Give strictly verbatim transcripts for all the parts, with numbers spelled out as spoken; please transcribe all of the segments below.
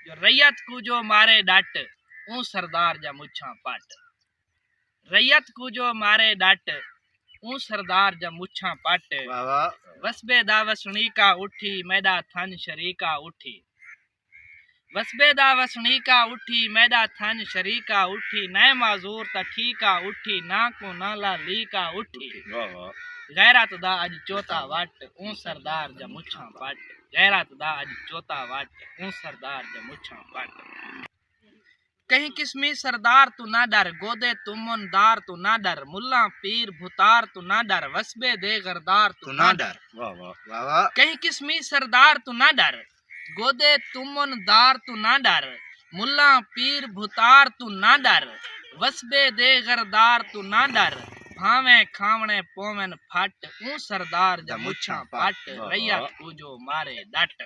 جو ریت کوں جو مارے ݙٹ، اوں سردار جا مچھاں پٹ۔ ریت کوں جو مارے ݙٹ، اوں سردار جا مچھاں پٹ۔ واہ واہ۔ وسبے دا وسنیکا اٹھی، میݙا تھن شریکا اٹھی۔ وسبے دا وسنیکا اٹھی، میݙا تھن شریکا اٹھی، نئے معذور تاں ٹھیکا اٹھی، نہ کوں نہ لا لیکا اٹھی۔ واہ واہ۔ غیرت دا اڄ چوتا وٹ، اوں سردار جا مچھاں پٹ۔ غیرت دا اڄ چوتا وٹ، اوں سردار جا مچھاں پٹ۔ کہیں قسمی سردار توں نہ ݙر، گودے تمن دار توں نہ ݙر، ملاں پیر بھتار توں نہ ݙر، وسبے دے غردار توں توں نہ نہ ݙر۔ ڈر۔ واہ واہ۔ واہ واہ۔ کہیں قسمی سردار توں نہ ݙر، گودے تمن دار توں نہ ݙر، ملاں پیر بھتار توں نہ ݙر، وسبے دے غردار توں نہ ݙر، بھانویں کھاوݨے پوون پھٹ، اوں سردار جا مچھاں پٹ، واہ واہ۔ ریت کوں جو مارے ݙٹ۔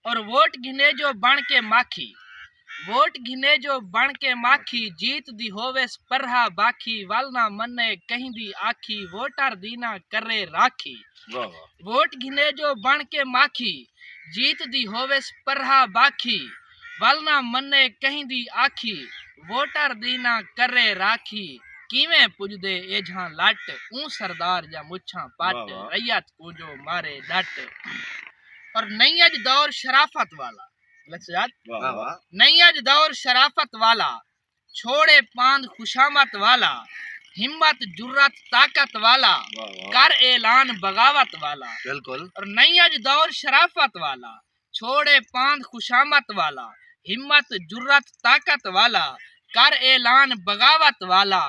اور ووٹ گھنے جو بݨ کے ماکھی، ووٹ گھنے جو بݨ کے ماکھی، جیت دی ہوویس پرہا باکھی، ول نہ منے کہیں دی آکھی، ووٹر دی نہ کرے راکھی۔ واہ واہ۔ ووٹ گھنے جو بݨ کے ماکھی، جیت دی ہوویس پرہا باکھی، ول نہ منے کہیں دی آکھی، ووٹر دی نہ کرے راکھی، کیویں پڄدے ایجھاں لٹ، اوں سردار جا مچھاں پٹ، واہ واہ۔ ریت کوں جو مارے ݙٹ۔ اور نئیں اڄ دور شرافت والا، لکھ سجاد، واہ واہ۔ نئیں اڄ دور شرافت والا، چھوڑے پاند خوشامت والا، ہمت جرات طاقت والا، واہ واہ۔ کر اعلان بغاوت والا۔ بالکل۔ اور نئیں اڄ دور شرافت والا، چھوڑے پاند خوشامت والا، ہمت جرات طاقت والا، کر اعلان بغاوت والا،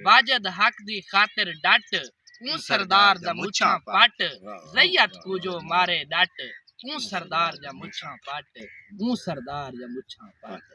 واجد حق دی خاطر ڈٹ، اوں سردار دا مچھاں پٹ، واہ واہ۔ ریت کوں جو مارے ڈٹ، اوں سردار دا مچھاں پٹ، اوں سردار دا مچھاں پٹ۔